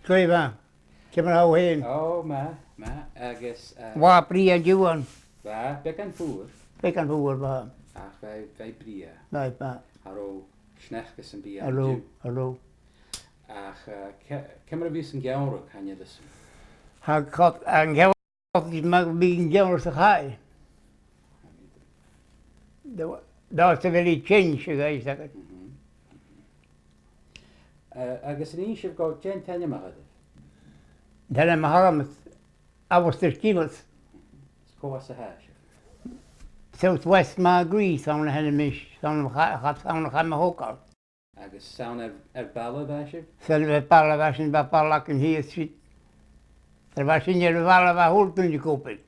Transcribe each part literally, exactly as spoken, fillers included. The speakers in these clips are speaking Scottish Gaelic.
Glè mhath. Ciamar a tha thu fhèin? Ò, math, math, agus, eh, bha e brèagha an-diugh ann. Bha, beagan fuar. Beagan fuar, bha. Ach bha, bha e brèagha. Bha, bha. Cha robh sneachda sam bith ann an-diugh. Cha robh, cha robh. Ach, eh, ce-, ciamar a bhios an geamhradh, chan eil fhios agam? Tha, chan eil, an geamhradh, is mar a bhios an geamhradh sa chaidh. Dè, dè, 's a bheil e a' tighinn, 's e, a gheibh sinn. Mhm. Eh, agus an inns sibh dhomh, dè an t-ainm a th' oirbh? An t-ainm a th' orm, Alasdair Gillies. Is cò às a tha sibh? South West Margaree, 's ann a tha mise, 's ann a cha-, cha-, 's ann a chaidh mo thogail. Agus 's ann air, air baile a bha sibh? 'S ann air baile a bha sinn, bha baile againn shìos siud. Nuair a bha sinn air a' bhaile, bha a h-uile duine ag obair.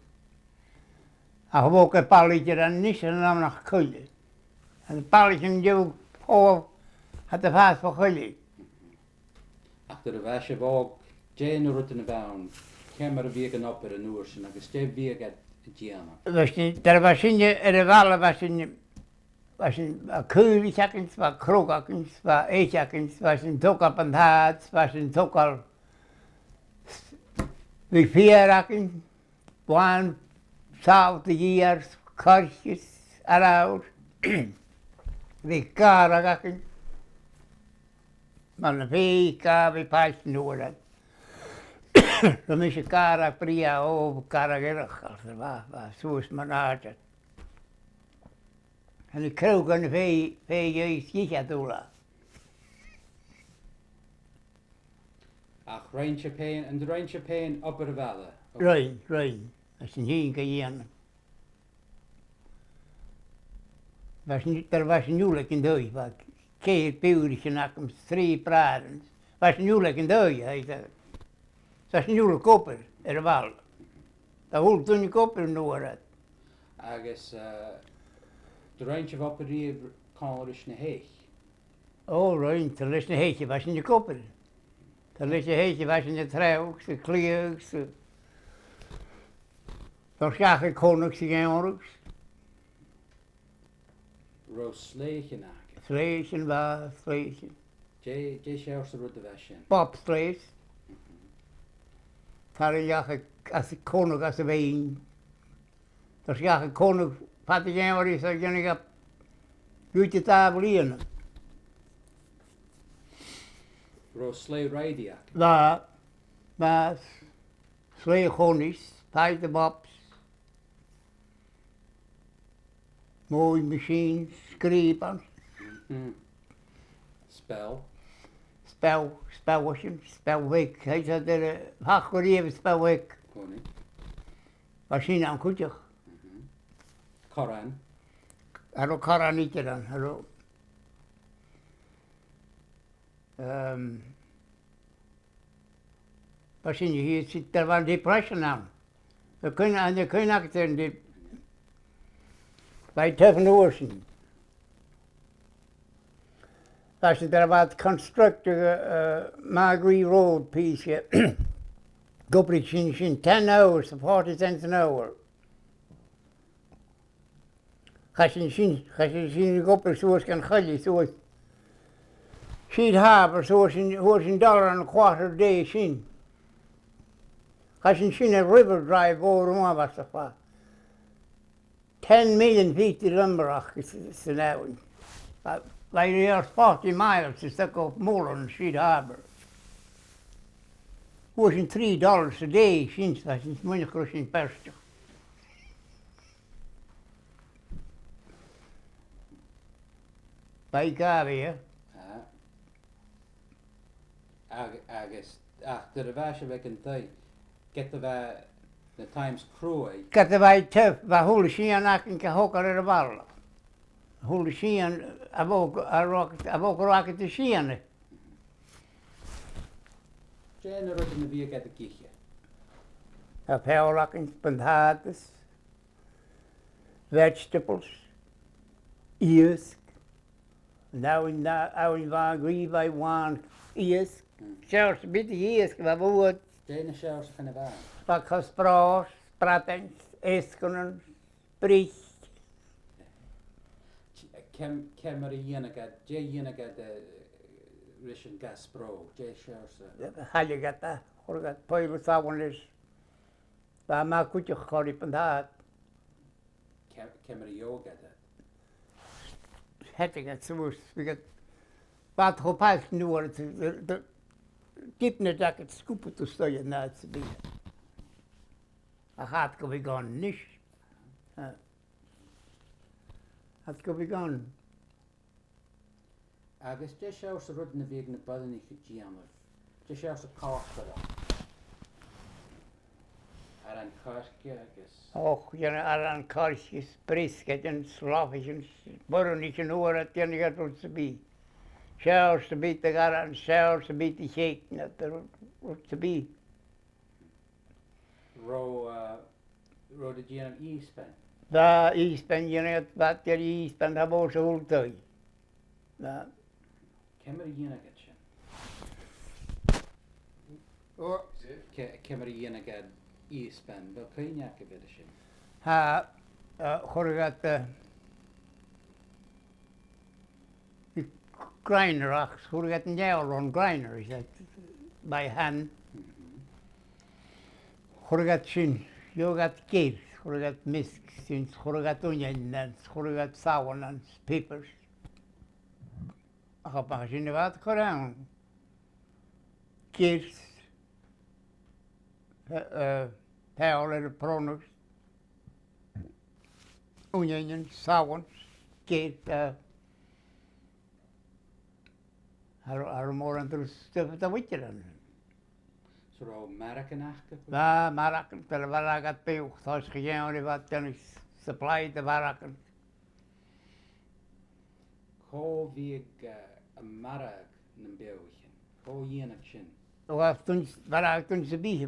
Ach bhog am baile idir a-nis an àm nach coille. An baile sin deagh pholl, tha e a' fàs fo choille. Ach nuair a bha sibh òg, dè na rudan a bh' ann, ciamar a bhiodh an obair an uair sin agus dè bhiodh iad a' dèanamh? Bha sinn, nuair a bha sinn air a' bhaile, bha sinn, bha sinn, bha caoraich againn, bha crodh againn, bha eich againn, bha sinn a' togail buntàta, bha sinn a' togail, bha feur againn, bha sàbhaladh a dhìth, coirce is air adhart. Bha gàrradh againn. Mar a bha, gabh, bha pailt an uair ud. Bha mise gàrradh brèagha, ò, gàrradh eireachdail, bha, bha suas mun àite. An crodh gun fhèin, fhèin, is dh'ith iad uile. Ach rinn sibh fhèin, an do rinn sibh fhèin obair a' bhaile? Rinn, rinn. Is an t-sìon gu dhèanamh. Bha sinn, dar bha sinn uile aig an taigh, bha ceithir piuthraich agam, trì bràithrean. Bha sinn uile aig an taigh, eh, bha sinn uile ag obair air a' bhaile. Bha a h-uile duine ag obair an uair ud. Agus, eh, do rinn sibh obair a-riamh còmhla ris na h-eich? Ò, rinn, tha leis na h-eich, bha sinn ag obair. Tha leis na h-eich, bha sinn a' treabhadh 's a' cliathadh 's a', a' dol seachad a' chonnaidh 's a' gheamhraidh. Robh slèibhtean agaibh? Slèibhtean, bha, slèibhtean. Dè, dè seòrsa rud a bha sin? Bobsleighs. Mhm. Tarraing seachad às a' chonnaidh, às a' bheinn. Tha sinn a' còmhnaidh fad a' gheamhraidh 's a' dèanamh e gu dà bhliadhna. Robh sleigh ridey agaibh? Bha, bha, sleigh a' chonnaidh, tie the bops, mowing machine, sgrìob ann. Mhm. Speal? Speal, speal mhòr sin, speal bheag. Tha fhios agad, eh, tha cuideigin a' speal bheag. Cuideigin. Bha sin ann cuideachd. Mhm. Corran? Cha robh corran idir ann, cha robh. Ehm, bha sin, sin, sin, dar a bha an depression ann. Tha cuimhn', an cuimhn' agad air an dep-, bha e tough an uair sin. Bha sinn, dar a bha iad a' construct, eh, eh, Margaree Road pìos, eh, ag obair sin, sin ten hours for forty cents an hour. Chaidh sinn sin, chaidh sinn sin ag obair suas gun choille, suas Sheet Harbour, suas sin, suas sin dollar and a quarter a day sin. Chaidh sinn sin air River Drive, ò, ro mhath a bha sin. Ten million feet de lumber aca san, san abhainn. Bha, bha e air forty miles is tuig thu, mullach an Sheet Harbour. Fhuair sinn three dollars a day sin, bha sinn a' smaoineachadh gun robh sinn beartach. Bha e garbh, eh? Ah. Ag-, agus, ach, dar a bha sibh aig an taigh, ged a bha na times cruaidh. Ged a bha e tough, bha a h-uile sìon againn ga thogail air a' bhaile. A h-uile sìon a bha, a bha, a bha agad ri sìneadh. Dè na rudan a bhiodh iad ag ithe? Bha feòil againn, buntàta, vegetables, iasg. An abhainn, an abhainn bha an-còmhnaidh, bha e làn iasg. Mm. Seòrsa, bit iasg, bha bhuat. Dè na seòrsachan a bh' ann? Bha cosg-bràth, bradain, easgannan, bric. Ciam-, ciamar a dhèanadh iad, dè dhèanadh iad, eh, Ris an Gaspereau, dè seòrsa? Thàinig iad, chuir iad poll is abhainn is bha e math cuideachd, chòrd e rium an t-àm. Ciamar a gheibheadh iad? Thàinig iad suas, bha iad, bha iad cho pailt nuair a, d-, d-, dip na jacket, scuabadh tu a-staigh an àite sam bith. Ach tha iad gu bhith gann a-nis. Tha iad gu bhith gann. Agus dè seòrsa rudan a bhiodh na boireannaich a' dèanamh? Dè seòrsa còcaireachd? Aran-coirce agus... Och, dhèanadh aran-coirce is briosgaidean is lafaidean is boireannaich an uair ud, dhèanadh iad rud sam bith. Seòrsa bith de dh'aran, seòrsa bith de chèic, no de rud sam bith. Robh, eh, robh iad a' dèanamh ìsbean? Bha ìsbean, dhèanadh iad, bha iad a' dèanamh ìsbean, tha mòran sa h-uile taigh. Bha. Ciamar a dhèanadh iad sin? Ò. Ci-, ciamar a dhèanadh iad ìsbean? A bheil cuimhne agaibh air sin? Tha, eh, chuireadh iad, eh, grinder, ach chuireadh iad an fheòil ron ghrinder, is that by hand. Chuireadh iad sin, gheibheadh iad geir, chuireadh iad measg sin, chuireadh iad uinnean ann, chuireadh iad salann ann, peppers. Ach bha sin a bha iad a' cur ann. Geir, eh, eh, fheòil air a' bhronnadh. Uinnean, salann, geir, eh, air, air mòran druim stuth a bh' ann. So robh maragan aca? Bha maragan, bha maragan beag, tha sgeann a bha a' dèanamh supply de mharagan. Cò bhiodh, eh, a' marbhadh nam beathaichean? Cò dhèanadh sin? Uill, duine, marbhadh duine sam bith,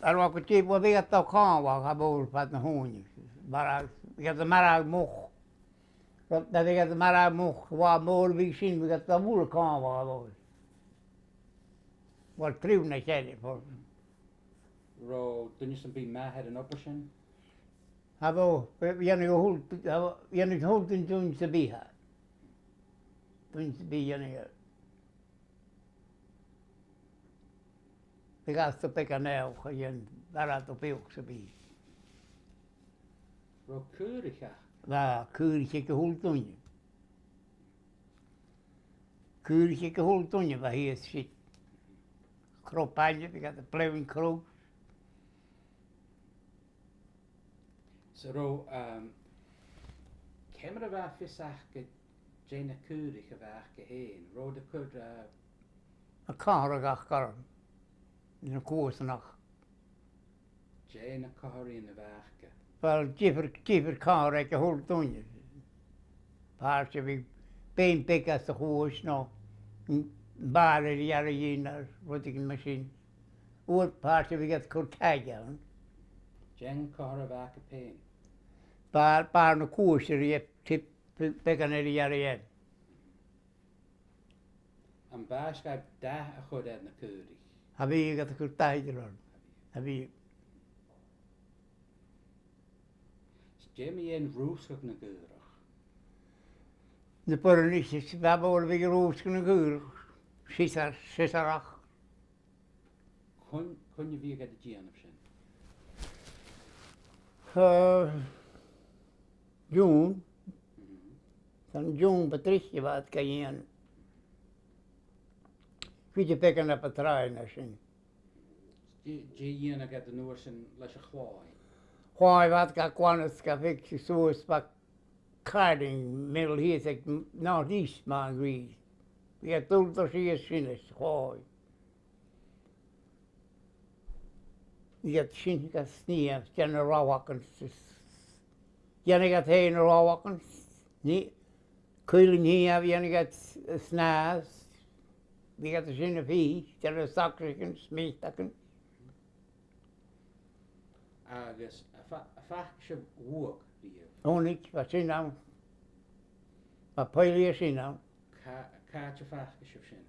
air a bheil gu dè, uill, bhiodh iad a' càmhadh, a bheil, fad na h-ùine. Marbhadh, bhiodh iad a' marbhadh muc. Uill, nuair a bhiodh iad a' marbhadh muc, bha mòr, bhiodh sin, bhiodh iad a' mhòr a' càmhadh, a bheil. Uill, triùir no ceithir, fo- Robh duine sam bith math air an obair sin? A bheil, dhèanadh a h-uile, dhèanadh a h-uile duine, duine sam bith e. Duine sam bith dhèanadh e. Bhiodh e a' toirt beagan eòlach a dhèanamh, marbhadh beag sam bith. Robh caoraich aca? Bha, caoraich aig a h-uile duine. Caoraich aig a h-uile duine, bha, shìos siud. Crodh bainne, bhiodh iad a' ploughing crows. So robh, um, ciamar a bha fios aca dè na caoraich a bh' aca fhèin? Robh iad a' cur, uh, a' comharradh aca orm, na cuaiseanach. Dè na comharraidhean a bh' aca? Uill, diofar, diofar comharra aig a h-uile duine. Pàirt a bhiodh beinn beag às a' chuais no bàrr air a ghearradh dhith no rudeigin mar sin. Uair pàirt a bhiodh iad a' cur taig ann. Dè an comharra a bh' aca fhèin? Bàrr, bàrr na cuais air a, tip, beagan air a ghearradh dheth. Am b' àbhaist dhaibh dath a chur air na caoraich? Cha bhiodh, iad a' cur dath idir orra. Cha bhiodh. Is dè mu dheidhinn rùsgadh na gcaorach? Na boireannaich, is bha mòran a bhiodh a' rùsgadh na gcaorach. Siosar, siosarach. Cuin, cuin a bhiodh iad a' dèanamh sin? Eh, June. Mhm. San June, bu trice a bha iad ga dhèanamh. Cuid beagan na bu tràithe na sin. Dè, dè dhèanadh iad an uair sin leis a' chlòimh? Chlòimh, bha iad ga glanadh, ga fheiceadh suas, bha carding mill shìos aig North East, mar a bha. Bhiodh iad a' dol sìos sin leis a' chlòimh. Bhiodh iad sin ga snìomh, dèanamh lobhagan, s-, s-, dhèanadh iad fhèin na lobhagan, nì, cuibhlean shnìomh, dhèanadh iad s-, snàths, bhiodh iad sin a' fighe, dèanamh socks aca, smithean aca. Agus am fa-, am faca sibh uaigh riamh? Aonaich, bha sin ann. Bha poill dhe sin ann. Cà-, càit am faca sibh sin?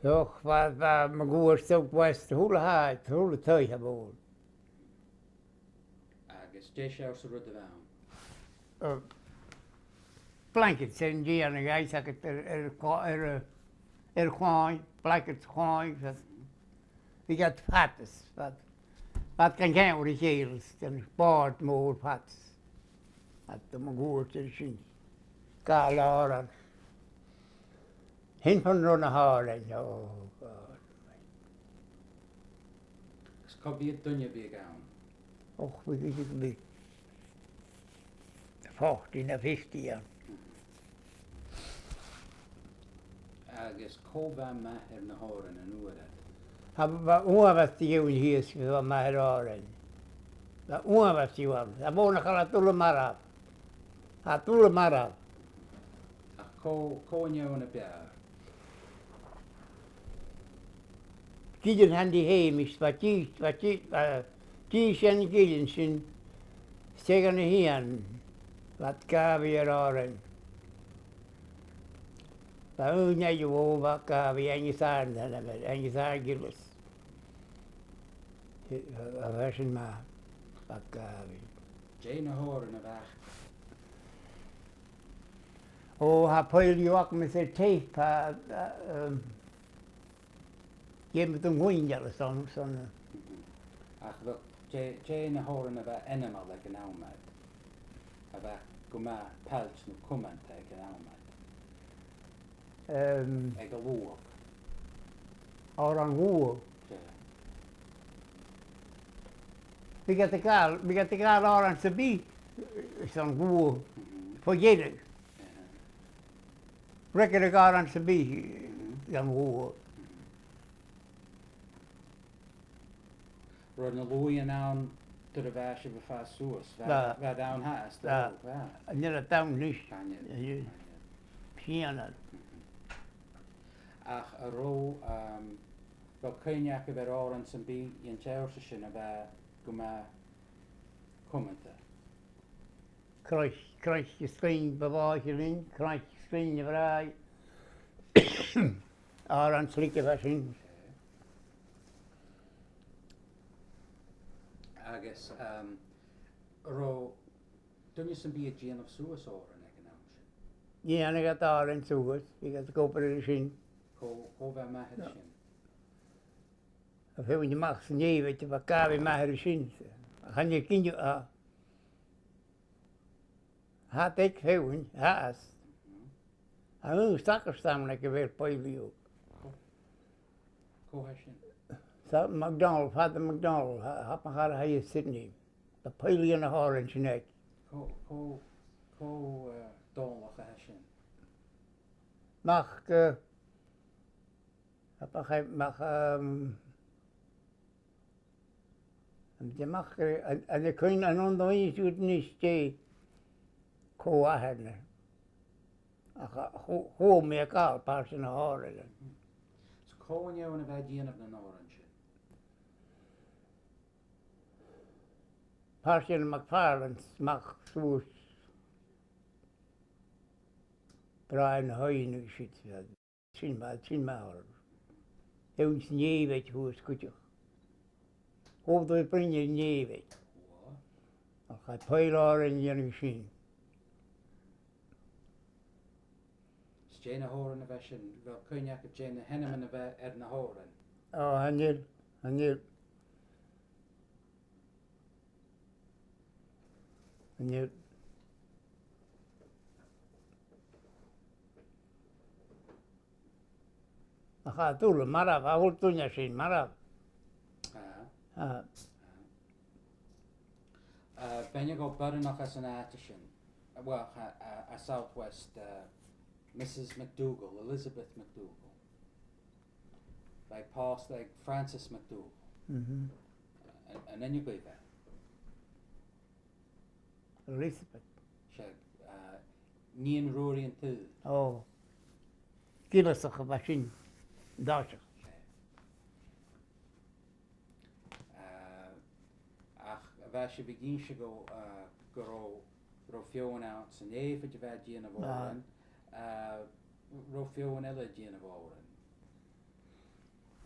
Och, bha, bha mun cuairt south west, a h-uile h-àite, a h-uile taigh a bh' ann. Agus dè seòrsa rud a bh' ann? Eh, blankets air an dèanamh, agus agad air, air, air, air a' chloinn, blankets a' chloinn, so bhiodh iad fada, fada, fada gun ceann a chèile, gun bòrd mòr fada. Agus do mo ghuaird air sin. Gabhail òran. Sin far an robh na h-òrain, oh God. Agus cò mheud duine a bhiodh ann? Och, bhiodh, bhiodh, bhiodh forty no fifty ann. Agus cò bha math air na h-òrain an uair ud? Tha, bha uabhas de dhaoine shìos gu bha math air òrain. Bha uabhas de dhaoine. Tha mòran a' call a' dol a mharbh. A' dol a mharbh. Ach cò, cò an fheadhainn a b' fheàrr? Gillean Andy Hamish, bha dithis, bha di-, bha dithis dhen ghillean sin, 's e gun a h-aon, bha iad gàbhaidh air òrain. Bha aon eile bho, bha gàbhaidh, Aonghas Àrd, an t-ainm air, Aonghas Àrd Gillies. A bha sin math, bha gàbhaidh. Dè na h-òrain a bh' aca? Ò, tha poill dhiubh agam-s' air tape, tha, tha, um, dh'fheumadh tu an cluinntinn airson, son. Ach bha, dè, dè na h-òrain a bha ainmeil aig an àm ud? A bha gu math pailt no cumanta aig an àm ud? Em, aig an luadh. Òrain luadh. Seadh. Bhiodh iad a' gabhail, bhiodh iad a' gabhail òran sam bith, eh, son luadh, mhm, fo dheireadh. Aha. Fhreagradh òran sam bith, mhm, dhan luadh. Mhm. Robh na luaidhean ann nuair a bha sibh a' fàs suas? Bha. Bha, bha iad ann fhathast, bha. Bha. Chan eil iad ann a-nis. Chan eil. Chan eil. Chan eil. Ach an robh, um, an robh cuimhne agaibh air òran sam bith dhen t-seòrsa sin a bha gu math cumanta? Crois, crois is sgrion ba mhòr linn, crois is sgrion a bhràigh. Òran slic a bha sin. Agus, um, an robh duine sam bith a' dèanamh suas òrain aig an àm sin? Dhèanadh iad òrain suas, bhiodh iad ag obair air sin. Cò, cò bha math air sin? A' faighinn a-mach san èibhinn, bha gàbhaidh math air sin. Chan eil cuimhne, a, tha iad aig feadhainn, tha fhios. An aon sagart a th' ann aig a bheil poill dhiubh? Cò tha sin? Tha MacDonald, Father MacDonald, tha, tha e a' fuireach ann an Sydney. Tha poill de na h-òrain sin aige. Cò, cò, cò, eh, Dòmhnallach a tha sin? Mac, eh, Tha e a' fuireach, um, an e Mac, an, an e cuimhne, an ann do dh'innis thu a-nis dè cò athair na. Ach, a, chu-, chuala mi a' gabhail pàirt dha na h-òrain. So cò an fheadhainn a bha a' dèanamh nan òran sin? Pàirt dha na McFarlanes, Mac suas. Brian Hoyne, siud. Sin math, sin math orra. Fheadhainn san èibhinn shuas cuideachd. Chòrd e ri Brian an èibhinn. Ach tha poill òrain a' dèanamh sin. 'S dè na h-òrain a bha sin, a bheil cuimhne agaibh dè na h-ainmean a bha air na h-òrain? Ò, chan eil, chan eil. An e, ach tha e a' dol a mharbhadh, tha a h-uile duine sin a' marbhadh. Ah. Ah. Ah, bhean a bha boireannach às an àite sin. Well, à, à, à Southwest, uh, Missus McDougall, Elizabeth McDougall. Bha i pòsta aig Francis McDougall. Mhm. An, an e Elizabeth? Elizabeth. 'S e, uh, nighean Ruairidh an t-Saoir. Ò. Gilleasach a bha sin, an toiseach. 'S e. Eh, ach bha sibh ag innse dhomh, eh, gun robh, robh feadhainn ann san èibhinn a bha a' dèanamh òrain, eh, robh feadhainn eile a' dèanamh òrain.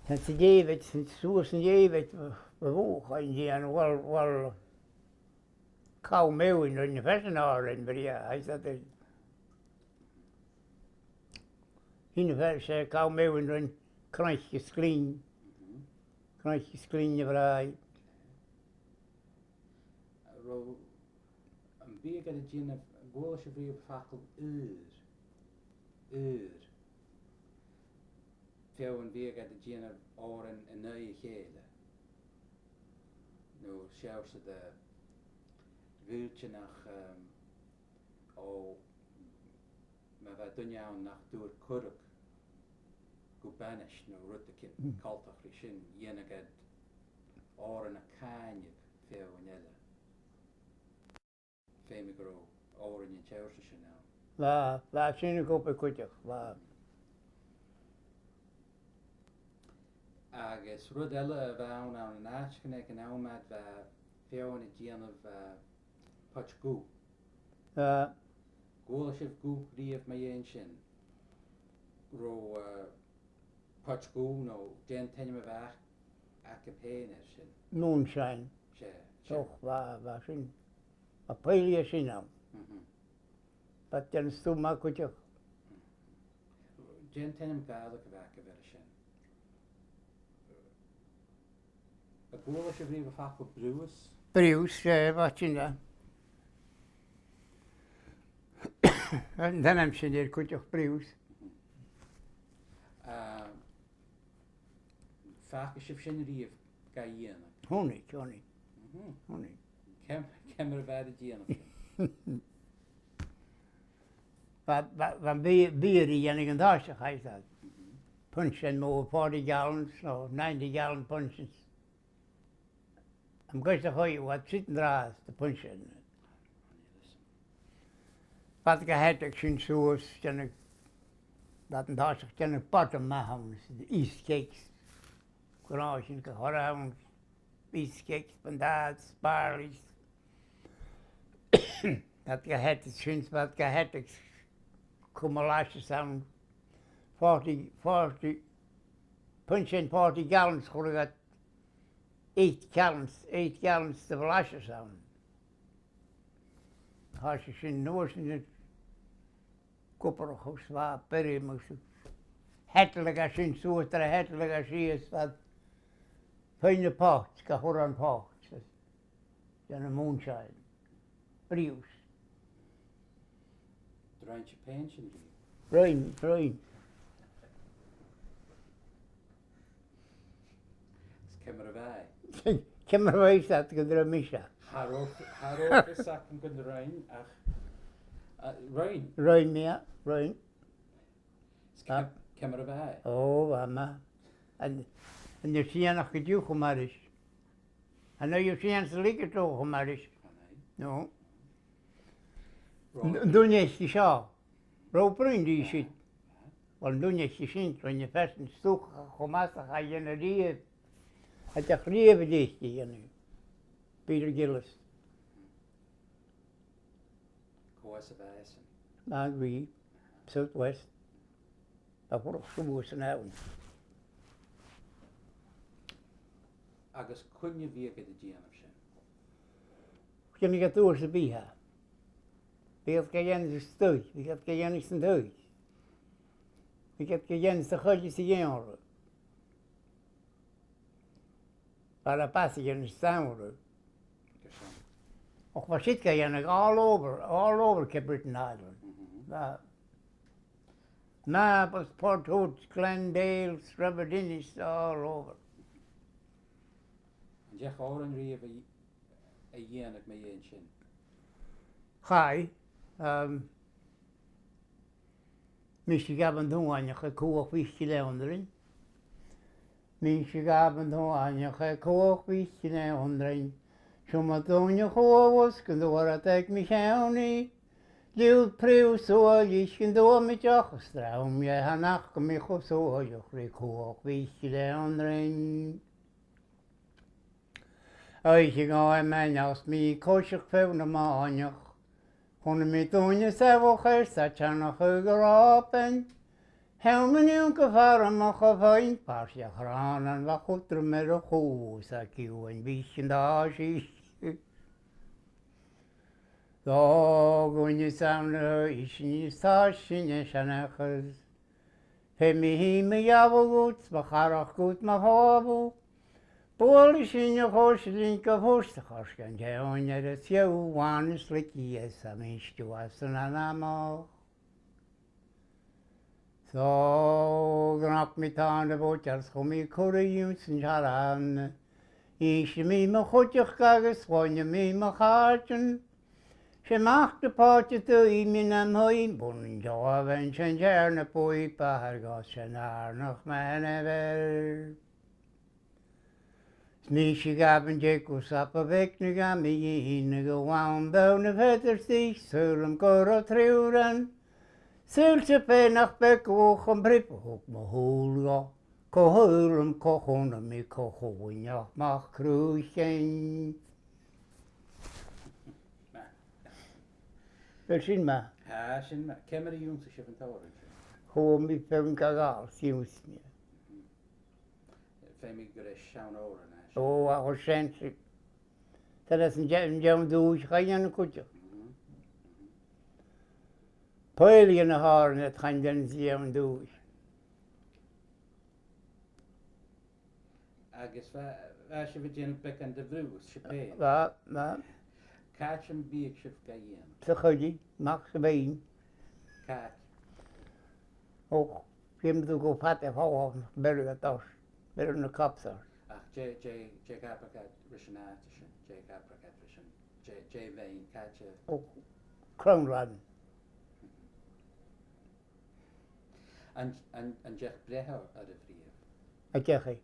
San, san èibhinn, san, suas san èibhinn, bha, bha buachaille a' dèanamh, well, well, Cò mheadhan rinne fhèin an òran bhrèagha, is that the, Sin a bha, 's e, gabh mi an rud, cnoc is glinn. Mhm. Cnoc is glinn a bhràigh. An robh, am biodh iad a' dèanamh, an cuala sibh riamh am facal ùr? Ùr. Feadhainn, am biodh iad a' dèanamh òrain an aghaidh a chèile? No seòrsa de bhuailteanach, um, o, ma bha duine ann nach d' fhuair cuireadh gu banais no rudeigin, mm, coltach ri sin, dhèanadh iad òran a' càineadh feadhainn eile. Feumaidh gun robh òrain an t-seòrsa sin ann. Bha, bha sin ag obair cuideachd, bha. Agus rud eile a bh' ann, ann an àiteachan aig an àm ud, bha feadhainn a' dèanamh, eh, poit-dhubh. Eh. An cuala sibh dhubh riamh mu dheidhinn sin? Robh, eh, poit-dhubh no dè an t-ainm a bh' aca fhèin air sin? Moonshine. 'S e, 's e. Och, bha, bha sin. A' pàirt sin ann. Mhm. Bha iad a' dèanamh stuth math cuideachd. Dè an t-ainm Gàidhlig a bh' aca air sin? An cuala sibh riamh am facal briogais? Briogais, 's e, bha sin ann. An t-ainm sin air cuideachd, briogais. Ah, am faca sibh sin riamh ga dhèanamh? Chunnaic, chunnaic. Mhm. Chunnaic. Ciamar, ciamar a bha iad a' dèanamh sin? Bha, bha, bha bia-, beer a' dèanamh an toiseach, chaidh iad. Mhm. Puncheon mòr, forty gallons, no ninety gallon puncheons. Am cois a' choille, bha iad siud an-dràsta, puncheon. Bha iad ga sheadadh sin suas, dèanamh, bha iad an toiseach a' dèanamh bottom math ann, is yeast cakes. Gun robh sin gu h-àraid ann, yeast cakes, buntàta, barley. Bha iad ga sheadadh sin, bha iad ga sheadadh coma molasses ann. Forty, forty, puncheon forty gallons, chuireadh iad eight gallons, eight gallons de molasses ann. Thòisich sin an uair sin a' cuideachadh, bha e bèiridh mus a sheadadh e sin suas, nuair a sheadadh e sìos, bha e a' faighinn a' phoit, ga chur dhan phoit, dèanamh moonshine. Briogais. An do rinn sibh fhèin sin riamh? Rinn, rinn. Is ciamar a bha e? Ciamar a bha e, 's dòcha gun do rinn mise e. Cha robh, cha robh fhios agam gun do rinn, ach, a, rinn. Rinn mi e, rinn. Is ciam-, ciamar a bha e? Ò, bha e math. An, an e sìon a chuir thu chum aithris? An e sìon sa leigeil a chuir thu chum aithris? Chan e. No. Right. An duine aice seo. Robh thu a' bruidhinn ri sin? Uill, an duine aice sin, rinn e fear an stuth cho math 's a chaidh a dhèanamh riamh. Chaidh e riamh a-steach a dhèanamh. Peter Gillis. Cò às a bha esan? Nan Gui, South West. A' fuireach suas an abhainn. Agus cuin a bhiodh iad a' dèanamh sin? Cuin a bhiodh iad a' dèanamh sin? Bhiodh iad ga dhèanamh san taigh, bhiodh iad ga dhèanamh san taigh. Bhiodh iad ga dhèanamh sa choille 's a' gheamhradh. Bha e na b' fhasa a dhèanamh san t-samhradh. Och, bha siud ga dhèanamh all over, all over Cape Breton Island. Mhm. Bha Napas, Port Hood, Glendale, Srebbin Inis, all over. An deach òran riamh a, a dhèanamh mu dheidhinn sin? Chaidh, um, Mise ghabh an t-uaigneach aig Cuach Mhic Gilleandrain. Mise ghabh an t-uaigneach aig Cuach Mhic Gilleandrain. Seo mo dhuine chuabhas gun d' fhuair iad aig mo cheannaidh. Liuthad priobshuaillich gun d' fhuair mi deoch is dram, dh'fhan aca mi cho suailleach ri Cuach Mhic Gilleandrain. Oidhche dhomh, a mhaighdeann, 's mi a' coiseachd feadh na mòinteach. Chunnaic mi duine sàmhach air sa teannachadh gu ròpan. Theann mi an-diugh gu fear a-mach a' phuing, pàirt de chrànan bha cudrom air a chubhas a' ciùin bhich an dà sìth. Dh'fhàg duine sam na h-oidhche, 's tha sin a' seanchas. Feumaidh mi a ghabhail dhut, mo charach dhut, mo shàbhail. Buail sinn a' chois linn gu furtachas gun teann air a' tiugh bhàn is slicí is a' mhiste às an anam. So ghnag mi tàna bhoitear 's chum mi cur a dh'ionnsaigh an teàrn. Innsidh mi mo chuideachd agus chluinneadh mi mo chàirdean. 'S e mac na pàirte daoine nam thaigh bun an dealbhan sin dearna buaidh bathar gas sin àrnach man ever. 'S mi si gabhan de gus a ba bheag na gam i dhéine go bham do na feathar 's saoil am gur a triúran. Saoil sa fé nach beag uach am prib thug mo shúil go. Co-thuilim, co-chunam i, co-chuimhneach mac cruaidh cheann. Bheil sin math? Tha sin math. Ciamar a dh'ionnsaich sibh an t-òran sin? Chuala mi feadhainn ga ghabhail, 's dh'ionnsaich mi. Feumaidh gur e seann òran a tha sin. Ò, a chuir sin si. Tha e san de-, an deann dùis, chaidh an cuideachd. Pailteas na h-òrain a chaidh an deann dùis. Agus bha, bha sibh a' dèanamh beagan de bhrù, sibh fhèin. Bha, bha. Càit am biodh sibh ga dhèanamh? Sa choille, a-mach sa mheadhan. Càit? Och, dh'fheumadh tu gu fada a dhol, beireadh a' toirt, beireadh na cobhsair. Ach dè, dè, dè ag abrachadh ris an àite sin, dè ag abrachadh ris an, dè, dè mheadhan, càit a... Och, crann-rann. An, an, an deach breith oirbh a-riamh? An deach e?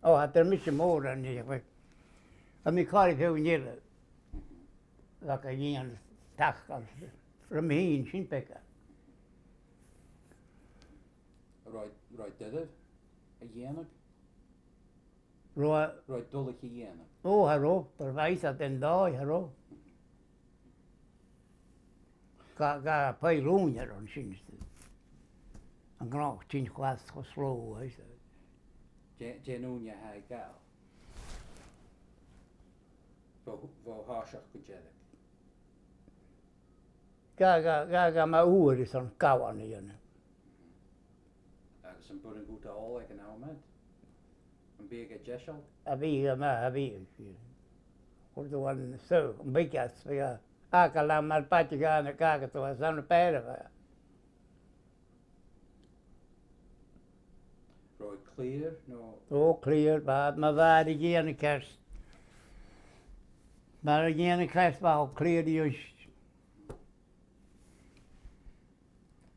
Ò, tha, tha mise mòran an-diugh, bha. Tha mi còir feadhainn eile. Bha ga dhèanamh tacal. Ro mi fhìn sin beagan. Robh, robh e doirbh a dhèanamh? Robh. Robh e doirbh a dhèanamh? Ò, cha robh, bha e furasta den dòigh, cha robh. Ga, ga pàigheadh ùine air an sin. An gnothach tighinn chlas cho slow, is. Dè, dè an ùine a tha e a' gabhail? Bho, bho thoiseach gu deireadh. Ga, ga, ga, ga math uair is an gabhan a dhèanamh. Agus am b' urrainn dhut a ól aig an àm ud? Am biodh e deiseil? A bhiodh, a math, a bhiodh. Chuir thu an so, am biodh e, bhiodh e, a, ga lam mar bàta gan a gaga tu as an a pair of a. Robh e clear, no? Ò, clear, bha, ma bha e a' dèanamh ceart. Ma bha e a' dèanamh ceart, bha e clear, yes.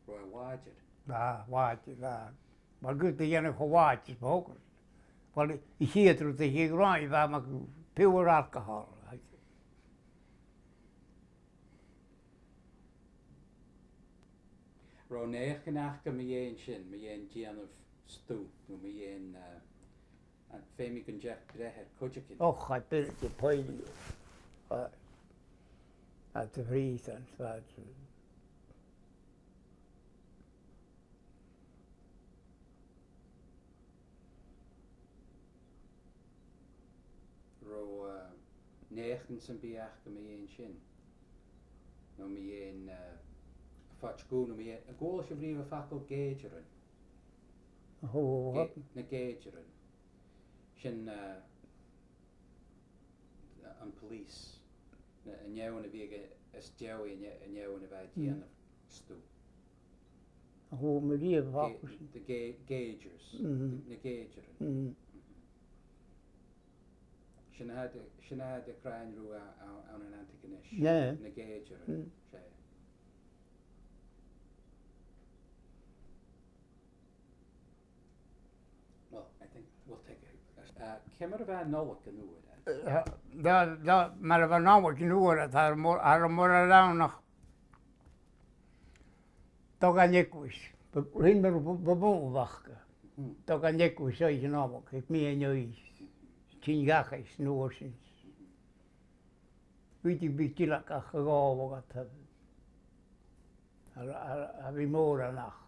Robh e làidir? Bha, làidir, bha. Mar gun do dhèanadh cho làidir 's a thogras. Well, a' chiad rud a thig romhainn, bha mar pure alcohol. Robh naidheachdan aca mu dheidhinn sin, mu dheidhinn dèanamh stuth, no mu dheidhinn, eh, An feumaidh gun deach breith air cuideigin? Och, tha e, bidh e a' poidhle. Tha, tha e a' freezan, tha. Robh, eh, naidheachdan sam bith aca mu dheidhinn sin? No mu dheidhinn, eh, a' phoit dhubh, no mu dheidhinn, an cuala sibh riamh am facal gèidsearan? Ò, ge-, na gèidsearan. Sin, eh, am police. Na, an fheadhainn a bhiodh a-, às dèidh an, an fheadhainn a bha a' dèanamh stuth. Ò, mu dheidhinn ge-, facal sin. The ga-, gaugers. Mhm. Na gèidsearan. Mhm. Sin a tha iad, sin a tha iad a' crathadh riutha a-, a-, ann an Antigonish. Yeah. Na gèidsearan. Mm. 'S e. Well, I think we'll take it. Uh, ciamar a bha Nollaig an uair ud? Uh, tha, tha, mar a bha Nollaig an uair ud, tha e mòr, tha e mòran rannach. Tog an eaglais. B-, rinn mar bu-, bu-, bu-, bhaca. Mhm. Tog an eaglais oidhche Nollaig, aig meadhan-oidhche. Tighinn dhachaigh san uair sin. Bhiodh, bhiodh dileag aca a' gabhail aca. A, a, a bhiodh mòran aca.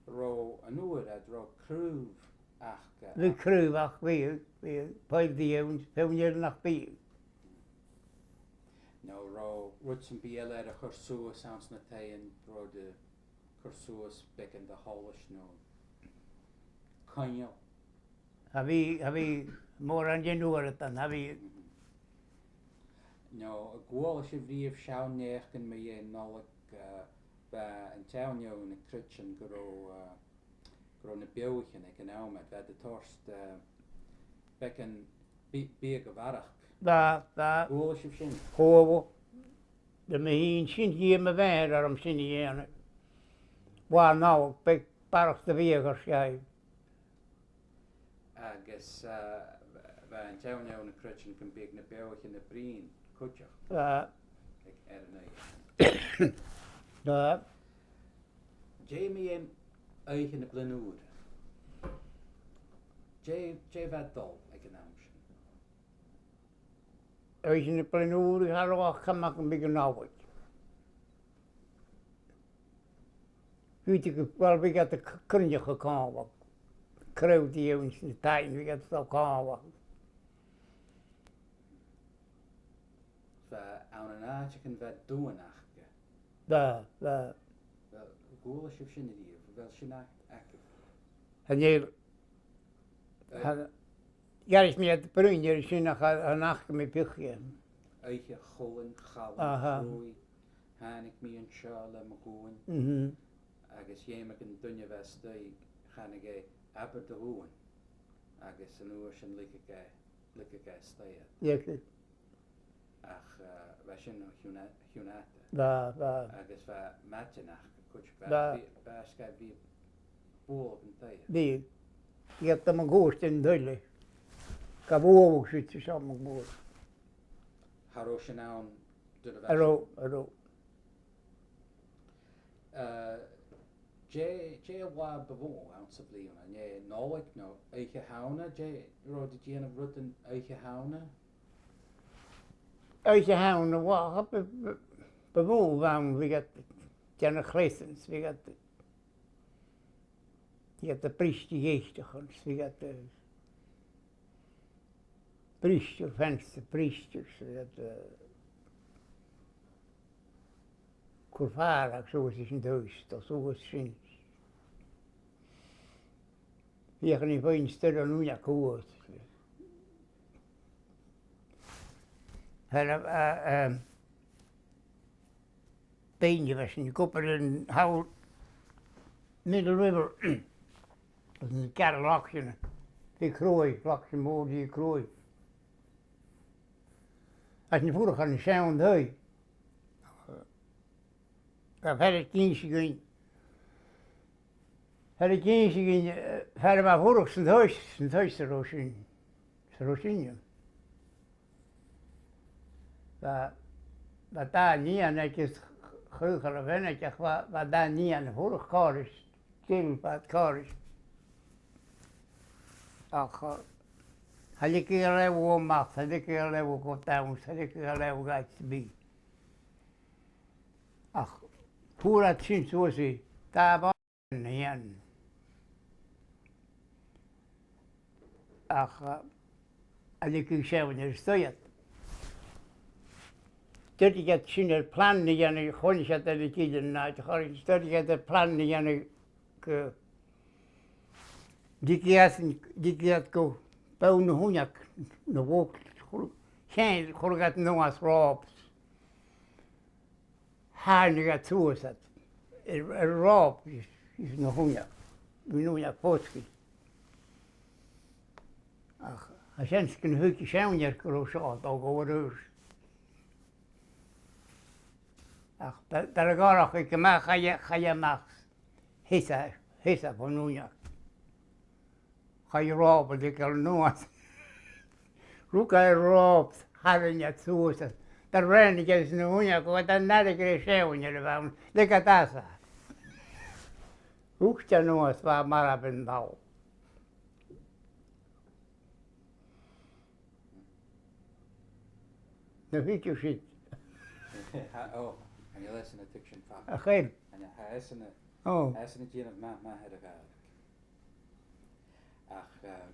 Robh an uair ud, robh craobh aca? Bhiodh craobh aca, bhiodh, bhiodh, bhiodh, bhiodh, bhiodh, bhiodh, nach biodh. No robh rud sam bith eile air a chur suas anns na taighean, robh de cur suas beagan de sholais no coinneal. Cha bhi, cha bhi mòran de nuair a tha, cha bhi. No, an cuala sibh riamh seann naidheachdan mu dheidhinn Nollaig, eh, bha an t-seann fheadhainn a' creidsinn gun robh, eh, gun robh na beathaichean aig an àm ud, bha iad a' toirt, eh, beagan bi-, biadh a bharrachd. Bha, bha. An cuala sibh sin? Chuala. Bha mi fhìn sin, dh'iarr mo mhàthair orm sin a dhèanamh. Bha, no, beagan barrachd de bhiadh air sgàth. Agus, eh, bha an t-seann fheadhainn a' creidsinn gum biodh na beathaichean a' bruidhinn cuideachd. Bha. Aig, air an oidhche. Bha. Dè mu dheidhinn Oidhche na Bliadhn' Ùire? Dè, dè bha dol aig an àm sin? Oidhche na Bliadhn' Ùire, cha robh ach coimhead gum biodh an Nollaig. Bhiodh iad, uill, bhiodh iad a' c-, cruinneachadh còmhla. Crowd a dh'fheadhainn sna taighean, bhiodh iad a' dol còmhla. Bha, ann an àiteachan bha dùthan aca. Bha, bha. Uill, an cuala sibh sin a-riamh? A bheil sin a-, agaibh? Chan eil. Eh. Chan, dh'fhairich mi iad a' bruidhinn air sin ach chan, chan fhaca mi pìos dheth. Oidhche Chuilein, Chaluim, aha, Chrùidh, thàinig mi an seo le mo dhuan. Mhm. Agus dh'fheumadh an duine a bha a-staigh, chanadh e, abair do dhuan. Agus an uair sin leigeadh e, leigeadh e a-staigh iad. Leigeadh. Ach, eh, bha sin o chionn fha-, chionn fhada. Bha, bha. Agus bha maidean aca cuideachd, bha, bha, bha, 's dòcha gum biodh bualadh an taighe. Bhiodh. Iad a' cuairt an tuile. Gabh bualadh siud 's an seo mun cuairt. Cha robh sin ann nuair a bha sibh? Cha robh, cha robh. Eh, dè, dè an latha bu mhotha anns a' bhliadhna? An e Nollaig no Oidhche Shamhna? Dè, an robh iad a' dèanamh rudan Oidhche Shamhna? Oidhche Shamhna, bha, bu, bu, bu mhotha a bh' ann, bhiodh iad a' dèanamh chleasants, bhiodh iad, bhiodh iad a' briseadh dh'èisteachd, bhiodh iad a' briseadh, feansa a' briseadh, bhiodh iad a' cur fàradh suas ris an taigh, dol suas sin. Feuch an fhaighinn stair an uinneig shuas. Tha, eh, eh, daoine a bha sin ag obair an, thall Middle River, anns na Gearra Lochlann, bha cruaidh, Loch Mòr, bha cruaidh. Agus a' fuireach ann an seann taigh. Bha fear ag innse dhuinn, fear ag innse dhuinn, eh, fear a bha a' fuireach san taigh, san taigh sa robh sinn, sa robh sinne. Bha, bha dà nighean aige is chaochail a bh' aige, ach bha, bha dà nighean a' fuireach còmhla ris, Gil, bha iad còmhla ris. Ach, eh, cha leigeadh e leotha a-mach, cha leigeadh e leotha gu dannsa, cha leigeadh e leotha gu àite sam bith. Ach fhuair iad sin suas i, dà bhàrr na h-aon. Ach, eh, cha leigeadh seann fheadhainn a-staigh iad. Dh'fhaodadh iad sin air plan a dhèanamh, choinnich iad air a' ghille an àite, choinnich, dh'fhaodadh iad air plan a dhèanamh gu, dh'fhaodadh iad, dh'fhaodadh iad gu bonn na h-uinneig, na bhog, chuir, cheann, chuireadh iad a-nuas ròp. Thàinig iad suas iad, air, air ròp is, is na h-uinneig, bha na h-uinneig fosgailte. Ach, tha seans gun tuig seann fheadhainn gun robh seo a' dol gu bhur n-aois. Ach, dar, dar a dh'fhàg iad a-mach, chaidh, chaidh a-mach, sheas e, sheas e bhon uinneig. Chaidh ròp a leigeil a-nuas. Rug e ròp, tharraing iad suas. Dar a ràinig e ris na h-uinneig, gu bheil an airgead air seann fheadhainn a bh' ann, leig iad às e. Thuit e a-nuas, bha e marbh an dol. Na thuige sin. Tha, ò, chan eil esan a' tuigsinn fada. A chèil. Chan eil, tha esan a', ò, tha esan a' dèanamh math, math air a' Ghàidhlig. Ach, eh,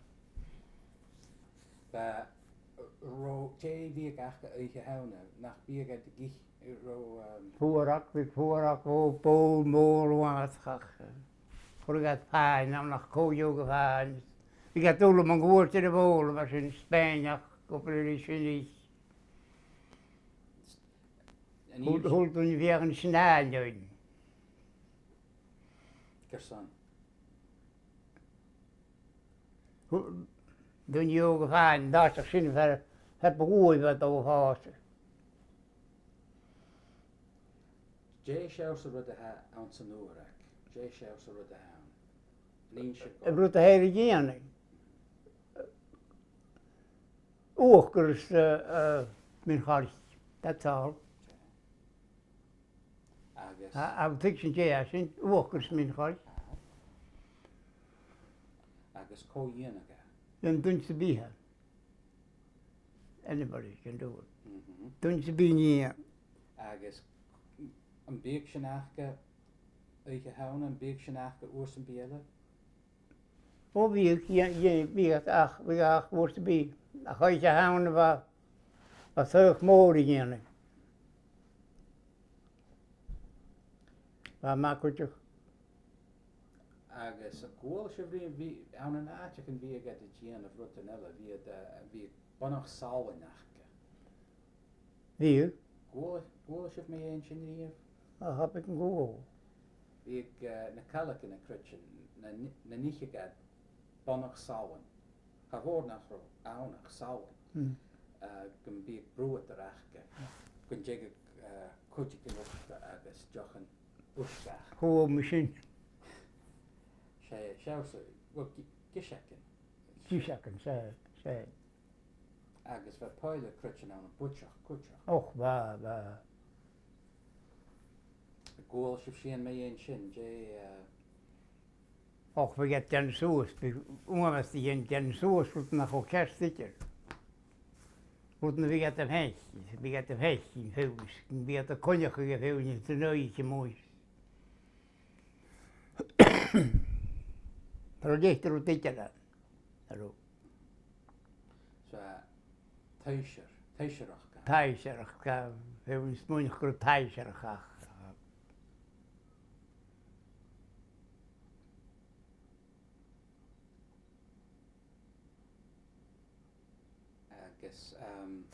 bha, Ro, dè bhiodh aca Oidhche Shamhna, nach biodh iad ag ithe, ro, um, fuarag, bhiodh fuarag, bho, bobhla mòr uabhasach. Chuireadh iad fàinne ann, ach cò gheibheadh fàinne? Bhiodh iad a' dol mun cuairt air a' bhobhla, mar sin, spàineach, gu bheil sin is. An Thul-, inns- thul duine bheag an sin a-nis. Carson? Thul-, duine òg a' faighinn, an toiseach sin far, far bu luaithe a bha e a' dol a phòsadh. Dè seòrsa rud a th' anns an fhuarag? Dè seòrsa rud a th' ann? An inns thu? Rud a th' air a dhèanamh. Uachdar is, eh, eh, min-choirce. That's all. Agus a, a, tuigsinn dè tha sin, uachdar is min-choirce. Aha. Agus cò dhèanadh e? An duine sam bith. Anybody can do it. Mhm. Duine sam bith nì e. Agus am biodh sin aca Oidhche Shamhna, am biodh sin aca uair sam bith eile? Ò, bhiodh, dhè-, dhè-, bhiodh ach, bhiodh ach uair sam bith. Ach Oidhche Shamhna bha, bha soitheach mòr a dhèanamh. Bha e math cuideachd. Agus an cuala sibh riamh, bha, ann an àiteachan bhiodh iad a' dèanamh rudan eile, bhiodh, eh, bhiodh bonnach salainn aca. Bhiodh. An cuala, an cuala sibh mu dheidhinn sin riamh? Ò, tha mi a' creidsinn gun cuala. Bhiodh, eh, na caileagan a' creidsinn, na ni-, nan ithidh iad bonnach salainn. Cha mhòr nach robh ann ach salainn. Hmm. Eh, gum biodh bruadar aca. Gun tigeadh, eh, cuideigin uisge agus deochan uisge aca. Chuala mi sin. 'S e, 's e, 's e, well, gi-, giseagan. Giseagan, 's e, 's e. Agus bha pailteas creidsinn ann am buidseach cuideachd. Och, bha, bha. An cuala sibh sìon mu dheidhinn sin, dè, eh, och, bhiodh iad a' dèanamh suas, bhiodh uabhas a' dèan-, dèanamh suas rud nach robh ceart idir. Rud nach biodh iad a' faicinn, bhiodh iad a' faicinn feadhainn, bhiodh iad a' coinneachadh feadhainn san oidhche a-muigh. Cha robh deich rud idir ann. Cha robh. So, taibhsear, taibhsearachd. Taibhsearachd, bha mi a' smaoineachadh gun robh taibhsearachd. Agus, ehm,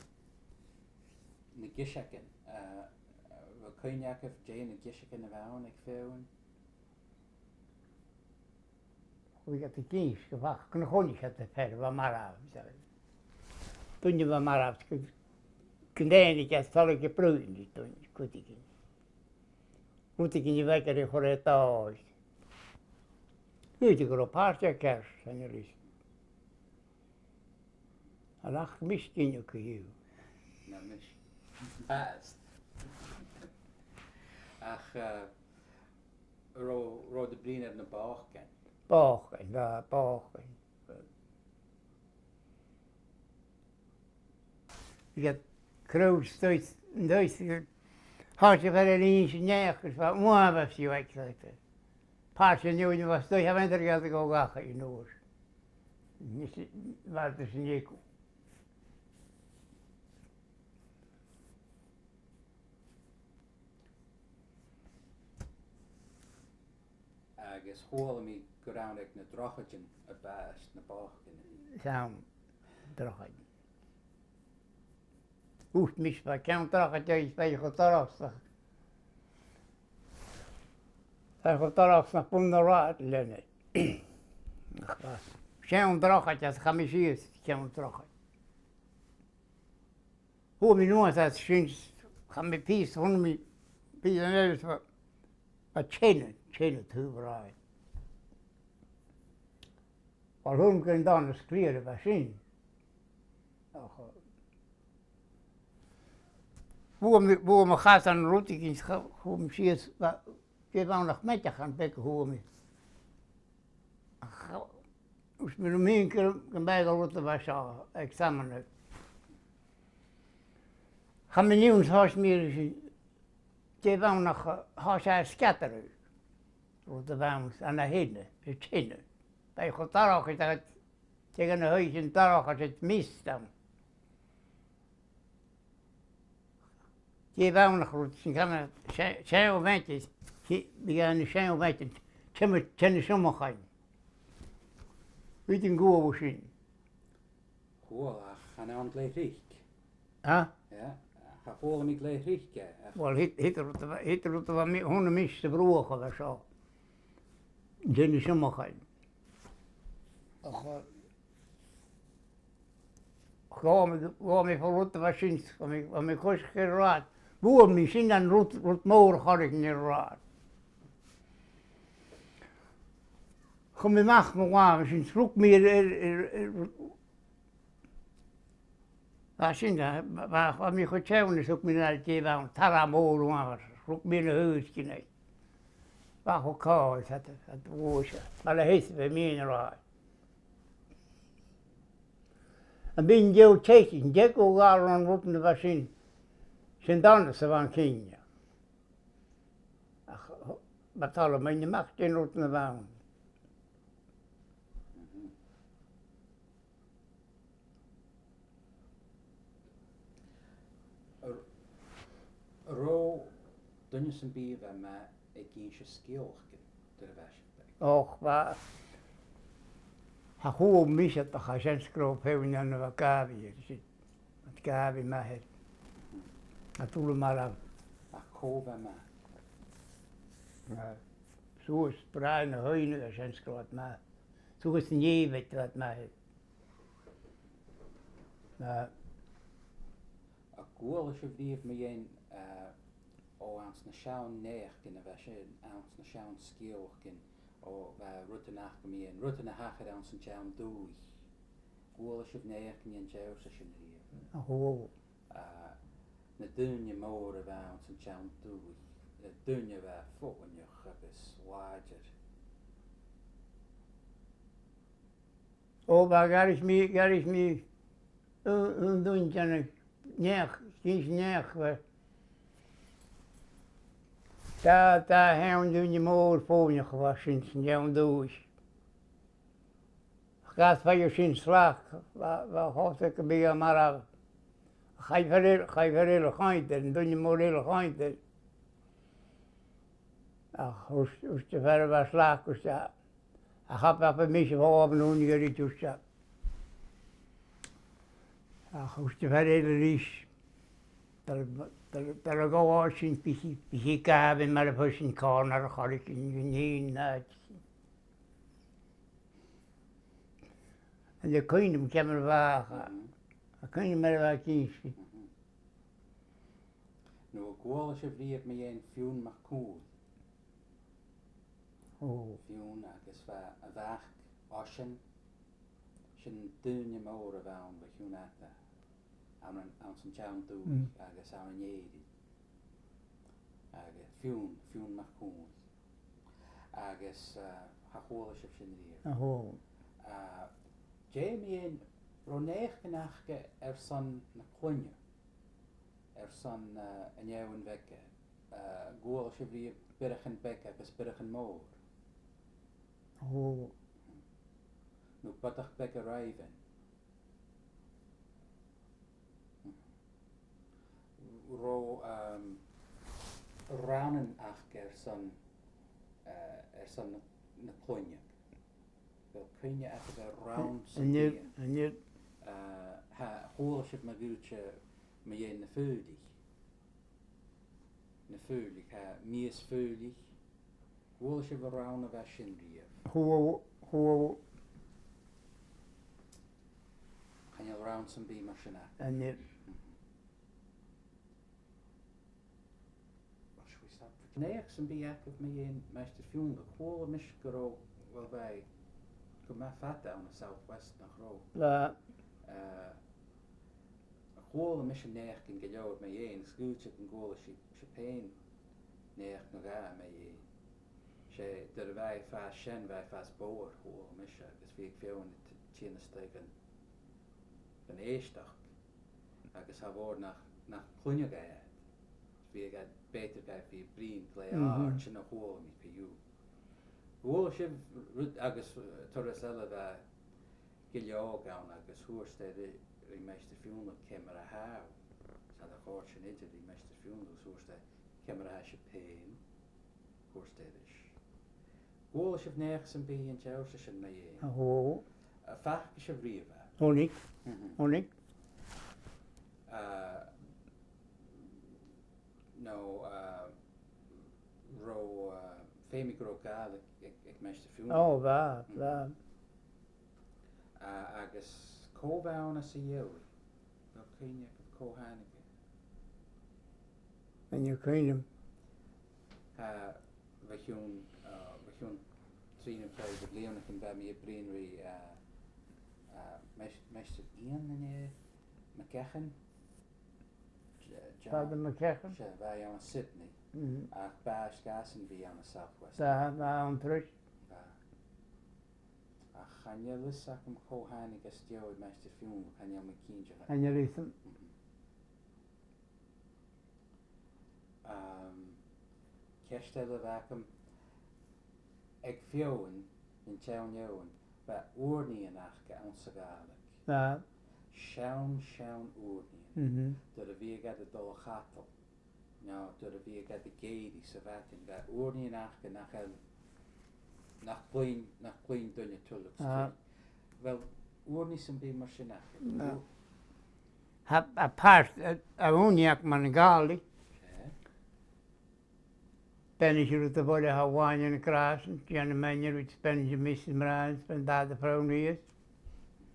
na giseagan, eh, a bheil cuimhne agaibh dè na giseagan a bh' ann aig feadhainn? Chuireadh iad a' ghineas gu fach, gun a chunnaic iad am fear a bha marbh, 's e. Duine a bha marbh, gun, gun dèanadh iad solas a' bruidhinn ri duine, cuideigin. Rudeigin a bha aige ri chur air dòigh. Dh'fhaodadh gun robh pàirt aige ceart, chan eil fhios. Ach mise ag innse dhuibh. Na mise. Fast. Ach, eh, ro-, robh iad a' bruidhinn air na bòcain? Bòcain, bha, bòcain. Bhiodh iad cruinn a-staigh, a-staigh, thòisich iad air an innis an each, agus bha uabhas dhiubh aig, like, pàirt an fheadhainn a bha a-staigh, tha mi an dòchas gun do ghabh iad an uair. Nis, bha iad san eagal. Agus chuala mi gur ann aig na drochaidean a bha na bòcain. 'S ann, drochaid. Thuirt mise, bha ceann drochaid, agus bha e cho dorcha 's nach, bha e cho dorcha 's nach b' ann an rathad leanna. Ach bha seann drochaid, agus chaidh mi sìos ceann drochaid. Chuala mi nuas às sin, chaidh mi pìos, chuala mi pìos an eile, bha, bha teine, teine taobh an rathaid. Bha, chuala mi gur e an dàn as cliaire a bha sin. Ach, eh, bhuail mi, bhuail mo chasan rudeigin, cha-, chuala mi sìos, bha, dè bh' ann ach meideachan beag a chuala mi. Ach, thuirt mi rium fhìn gu, gum biodh an rud a bha seo a' examine. Chaidh mi a-null 's thòisich mi air sin, dè bh' ann ach, thòisich e a' sgeadachadh. Rud a bh' ann, ann an teine, a' teine. Bha e cho dorcha, agus tè dhen a' thaigh sin dorcha, 's e mist ann. Dè bh' ann ach rud sin, chan eil, seann, seann mhaide, bhiodh ann seann mhaide, timcheall, timcheall seo mo chainnt. Bhiodh an guala sin. Chuala, ach chan ann glè thric. Ha? Yeah, cha chuala mi glè thric e, ach Uill, thig, thig rud a bha, thig rud a bha mi, chunna mise sa bhruach a bha seo. Timcheall seo mo chainnt. Ach, eh, Ghabh mi, ghabh mi fo rud a bha sin, ghabh mi, ghabh mi coisich air rathad. Bhuail mi sin an rud, rud mòr a chorraich mi air rathad. Chuir mi a-mach mo làmh sin, rug mi air, air, air, air, bha sin, bha, bha, bha mi cho teann is thug mi an aire dè bh' ann, tarra mòr uamhar, rug mi na h-uisge. Bha e cho càil, tha, tha, bhuail e. Mar a tha fios, bha mi air rathad. Am bithinn deònach teachd, an deach gu gàrradh an rud na bha sin, sin dona sa bhan cinne. Ach, ma tha mi a' mìneachadh a-mach dè an rud na bha ann. An robh duine sam bith a bha math ag innse sgeulachdan nuair a bha sibh beag? Och, bha, cha chuala mise, ach tha seans gun robh feadhainn ann a bha gàbhaidh air sin. Bha gàbhaidh math air. A' dol a-mach. Ach cò bha math? Na, suas Bràigh na h-Aibhne, tha seans gun robh iad math. Suas an Èibhinn bha iad math air. Na. An cuala sibh riamh mu dheidhinn, eh, o anns na seann naidheachdan a bha sin, anns na seann sgeulachdan, o bha rudan aca mu dheidhinn, rudan a thachair anns an t-seann dùthaich. An cuala sibh naidheachdan den t-seòrsa sin riamh? Ò. Eh, na daoine mòra a bha anns an t-seann dùthaich, na daoine a bha foghainteach agus làidir. Ò, bha, dh'fhairich mi, dh'fhairich mi, uh, uh, duine dha na naidheachd, dha na naidheachd, bha. Dà, dà sheann duine mòr foghainteach a bha sin san t-seann dùthaich. Ach ghabh fear sin slac, bha, bha e coltach gum biodh e marbh. Chaidh fear eile, chaidh fear eile a choimhead air, an duine mòr eile a choimhead air. Ach thuirt, thuirt am fear a bha slac, thuirt e, "Ach, cha b' fhada mise a' falbh bhon ùine gu ruige," thuirt e. Ach thuirt am fear eile ris, "Dar, dar, dar a ghabh sin, bidh i, bidh i gabhail mar a bha sin còmhla ri a' chorrag an nighean." An e cuimhne agam ciamar a bha, a' cuimhne mar a bha e ag innse. No an cuala sibh riamh mu dheidhinn Fionn MacCumhail? Ò. Fionn agus bha a mhac Oisean, sin duine mòr a bh' ann bho chionn fhada, ann an, anns an t-seann dùthaich agus ann an Èirinn. Agus Fionn, Fionn MacCumhail. Agus, eh, cha chuala sibh sin riamh. Cha chuala. Eh, dè mu dheidhinn, an robh naidheachdan aca airson na cloinne, airson, eh, an fheadhainn bheaga? Eh, an cuala sibh riamh Biorachan Beag agus Biorachan Mòr? Ò. No Bodach Beag a' Raibhinn? An robh, ehm, rannan aca airson, eh, airson na, na cloinne? A bheil cuimhne agaibh air rann sam bith? An e, an e. Eh, tha, chuala sibh mu dheireadh mu dheidhinn na Faoillich. Na Faoillich, tha, Mìos Faoillich. Chuala sibh an rann a bha sin riamh? Chuala, chuala. Chan eil rann sam bith mar sin aca. An e. Should we stop for naidheachd sam bith agaibh mu dheidhinn Maighstir Fionnlagh? Chuala mise gun robh, well, bha e gu math fada ann an South West, nach robh? Bha. Eh, chuala mise naidheachdan gu leòr mu dheidhinn, is dh'fhaodte gun cuala sibh, sibh fhèin naidheachd no dhà mu dheidhinn. 'S e, nuair a bha e a' fàs sean, bha e a' fàs bodhar, chuala mise, agus bhiodh feadhainn a' t-, tighinn a-steach dhan, dhan èisteachd, agus cha mhòr nach, nach cluinneadh e iad. Bhiodh iad, b' fheudar dhaibh a bhith a' bruidhinn glè àrd, sin a chuala mi co-dhiù. Chuala sibh rud, agus, eh, turas eile bha gilleòg ann agus thuirt e ri, ri Maighstir Fionnlagh ciamar a tha thu. 'S ann a chòrd sin idir ri Maighstir Fionnlagh, 's thuirt e, ciamar a tha sibh fhèin? Thuirt e ris, an cuala sibh naidheachd sam bith an t-seòrsa sin mu dheidhinn? Ò. Am faca sibh riamh e? Chunnaic. Mhm. Chunnaic. Ah, no, ah, robh, ah, feumaidh gun robh Gàidhlig aig, aig Maighstir Fionnlagh. Ò, bha, bha. Mhm. Ah, agus cò bh' ann às a dhèidh? A bheil cuimhne agaibh cò thàinig e? Chan eil cuimhne agam. Ah, bho chionn, ah, bho chionn trì no ceithir de bhliadhnaichean bha mi a' bruidhinn ri, ah, ah, mais-, Maighstir Iain, an e, MacEachainn? J-, John. Father MacEachainn? 'S e, bha e ann an Sydney. Mhm. Ach b' àbhaist dhàsan a bhith ann an South West. Bha, bha, ann an Truis. Bha. Ach chan eil fhios agam cò thàinig às dèidh Maighstir Fionnlagh, chan eil mi cinnteach. Chan eil fhios agam. Mhm. Am, ceist eile a bh' agam, aig feadhainn, an t-seann fheadhainn, bha ùrnaighean aca anns a' Ghàidhlig. Bha. Seann, seann ùrnaighean. Mhm. Nuair a bhiodh iad a' dol a chadal, no nuair a bhiodh iad ag èirigh sa mhadainn, bha ùrnaighean aca nach eil, nach cluinn, nach cluinn duine tuilleadh 's Ah. tuilleadh. A bheil ùrnaigh sam bith mar sin aca? No. Tha, tha pàirt, a, a ùrnaigh agam anns a' Ghàidhlig. Eh? Beannaichte rud a bh' oirre, tha uain ann an gràsan, dèan am maine riut, beannaichte mise am ràin, 's beannaichte dad a phronn riamh.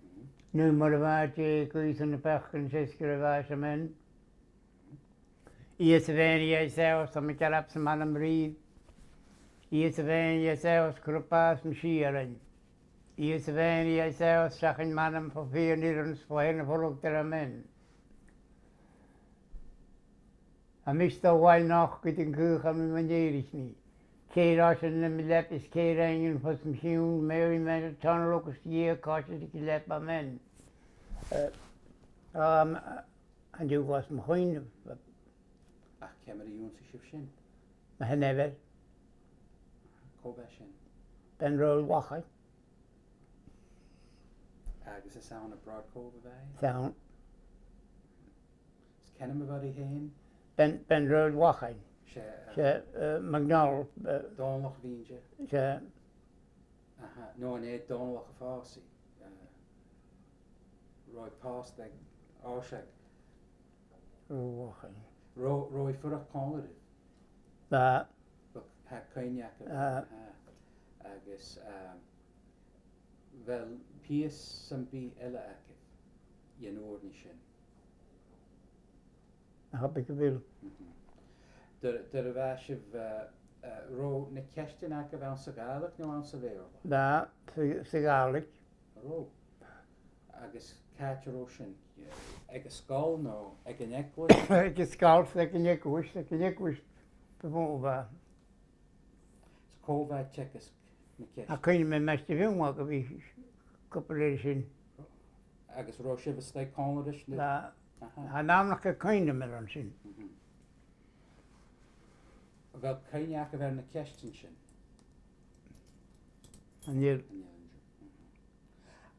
Mhm. Naomh mar a bha Dè, guidh air na peacaich, is gur e bha-sa, amen. Ìosa a' bheinn, Ìosa a' seòs, tha mi a' gearradh 's am anam rìgh. Ìosa a' bheinn, Ìosa a' seòs, cuir bàs mo shìorrain. Ìosa a' bheinn, Ìosa a' seòs, seachain m' anam fo fìor n' fhireann 's fo fhèin a' fulang, amen. Tha mise do bhaill nochd, gun caochladh mi ma dh'èirich mi. Cè a' ràisean nam leabaidh is cè a' rèingean fos m' chionn, Màiri, Màthair, Tòrr agus Dia, còisir aig an leabaidh, amen. Eh, um, An-diugh gus mo chuimhne. Ach ciamar a dh'ionnsaich sibh sin? Mo sheanmhair. Cò bha sin? Bean Raghnaill Mhachain. Agus is ann à Broadcove a bha i? 'S ann. Is cò an t-ainm a bh' oirre fhèin? Bean, Bean Raghnaill Mhachain. 'S e, eh, 's e, eh, MacNeil, eh, Dòmhnallach a bh' innte? 'S e. Aha, no an e Dòmhnallach a phòs i? Eh, robh i pòsta aig Oiseag. Ò, ach an... Robh, robh i a' fuireach còmhla ribh? Bha. Bha, tha cuimhne agam. Ah. Aha. Agus, ehm, a bheil pìos sam bith eile agaibh dhen ùrnaigh sin? Tha, bidh gu bheil. Mhm. Dar, dar a bha sibh, eh, eh, robh na ceistean agaibh anns a' Ghàidhlig no anns a' Bheurla? Bha, sa, sa Ghàidhlig. Robh. Agus càit an robh sin? Aig an sgoil no aig an eaglais? Aig an sgoil 's aig an eaglais, aig an eaglais bu mhotha. Is cò bha a' teagasg na ceistean? Tha cuimhne agam, Maighstir Fionn, gu bhith cupall air sin. Agus robh sibh a-staigh còmhla ris? Bha. Aha. Tha nam nach eil cuimhne agam air an sin. Mhm. A bheil cuimhne agaibh air na ceistean sin? Chan eil. Chan eil. Mhm.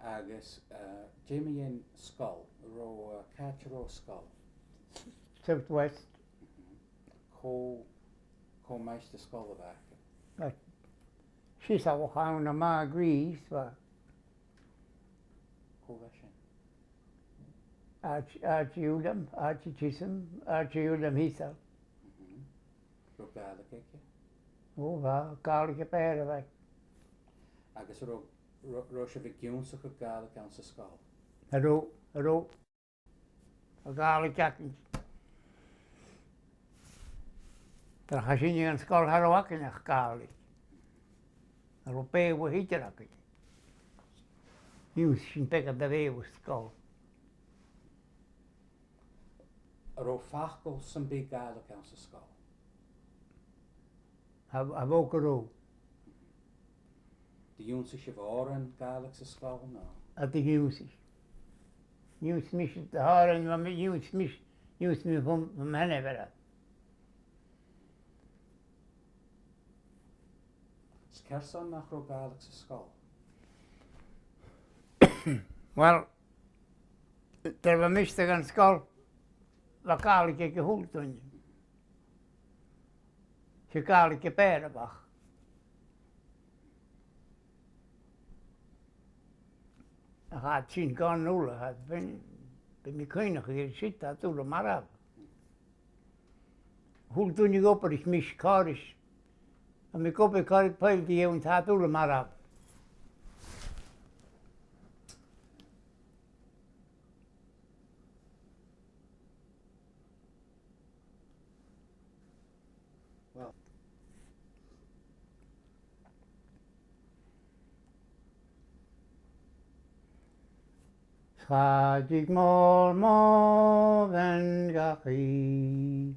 Agus, eh, dè mu dheidhinn sgoil, robh, eh, càit an robh sgoil? South West. Mhm. Cò, cò maighstir sgoile a bh' agaibh? Bha Siosach Uilleam MacGilleMhìcheil, bha. Cò bha sin? Àrd-, Àrd-, Uilleam, Àrd-, Chisholm, Àrd-, Uilleam Shiosach. Mhm. Robh Gàidhlig aige? Ò, bha, Gàidhlig a b' fheàrr a bh' aige. Agus robh, robh, robh sibh ag ionnsachadh Gàidhlig anns an sgoil? Cha robh, cha robh. A' Ghàidhlig againn. Dar a chaidh sinn dhan sgoil cha robh againn ach Gàidhlig. Cha robh Beurla idir againn. Dh'ionnsaich sinn beagan de Bheurla san sgoil. An robh facal sam bith Gàidhlig anns an sgoil? Cha, cha mhotha gun robh. An do dh'ionnsaich sibh òran Gàidhlig san sgoil, no? Cha do dh'ionnsaich. Dh'ionnsaich mise, tha òrain, ma, dh'ionnsaich mise, dh'ionnsaich mi bhon, bhon sheanmhair. Is carson nach robh Gàidhlig san sgoil? Well, dar a bha mise dhan sgoil, bha Gàidhlig aig a h-uile duine. 'S e Gàidhlig a b' fheàrr a bh' ann. Ach tha sin gun uile, tha, bidh, bidh mi cuimhneachadh air siud, tha iad uile marbh. A h-uile duine a dh'obraich mise còmhla ris, a bha mi ag obair còmhla ri Pàdraig Iain, tha iad uile marbh. Well. Chàidig mòr mo bhean dhachaigh.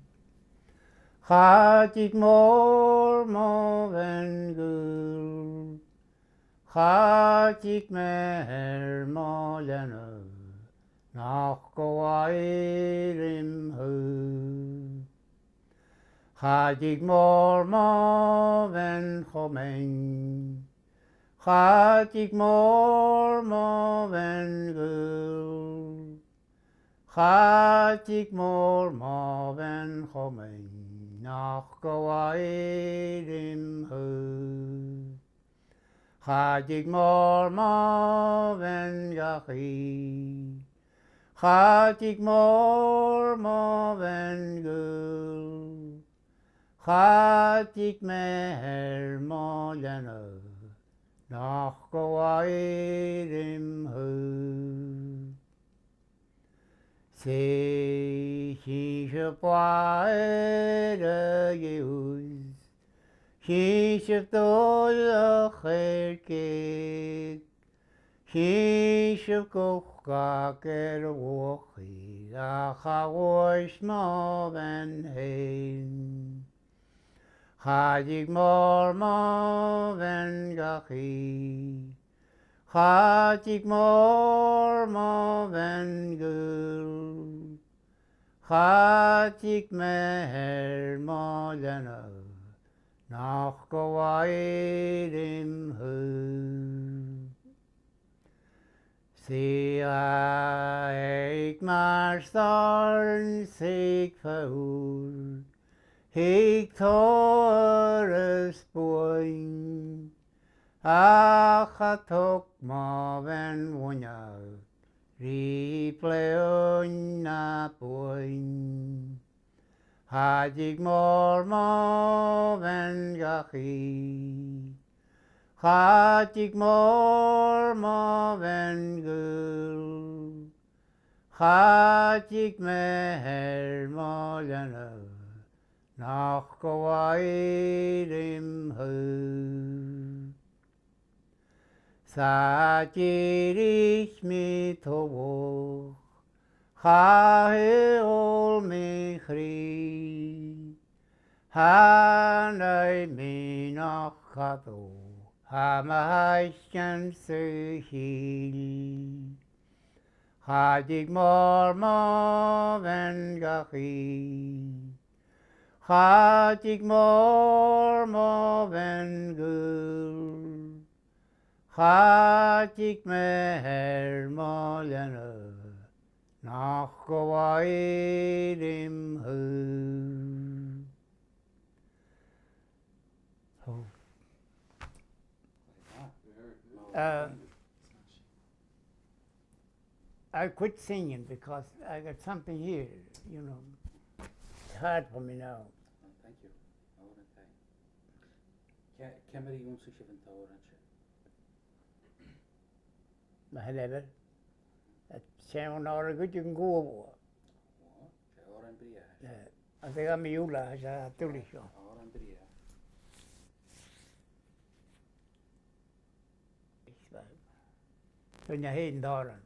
Chàidig mòr mo bhean dhuibh. Chàidig m' athair mo leanabh, nach gabh air m' thaobh. Chàidig mòr mo bhean Chomain. Chàidig mòr mo bhean dhuibh. Chàidig mòr mo bhean Chomain, nach gabh air m' thaobh. Chàidig mòr mo bhean dhachaigh. Chàidig mòr mo bhean dhuibh. Chàidig m' athair mo leanabh, nach gabh air m' thaobh. 'S e chì sibh blàth air a dh'ionnsaigh, chì sibh duilleach air geug, chì sibh gochdadh air a' bhuachaille, ach cha ghabhas mo bhean fhèin. Chàidig mòr mo bhean dhachaigh. Chàidig mòr mo bhean dhuibh. Chàidig m' athair mo leanabh, nach gabh air m' thaobh. 'S e a thàinig mar shàran 's e a thàinig fodha, thig tòrr is buain, ach cha tog mo bhean uinneag ri bhliadhna na buain. Chàidig mòr mo bhean dhachaigh. Chàidig mòr mo bhean dhuibh. Chàidig m' athair mo leanabh, nach gabh air m' thaobh. 'S a dh'èirich mi tobhach, chaidh a-null mi chridh', thàinig mi nach fhada, tha mo thaic-sa sa chill. Chàidig mòr mo bhean dhachaigh. Chàidig mòr mo bhean dhuibh. Chàidig m' athair mo leanabh, nach gabh air m' thaobh. Oh. Uh, I quit singing because I got something here, you know. It's hard for me now. Oh, thank you. All the time. Ciamar a dh'ionnsaich sibh an t-òran sin? Mar sin eile. 'S e an t-òran a chuir an guth. Ò, 's e òran brèagha. Eh, agus aig an àm ud, 's e duilich seo. Òran brèagha. Rinne e fhèin an t-òran.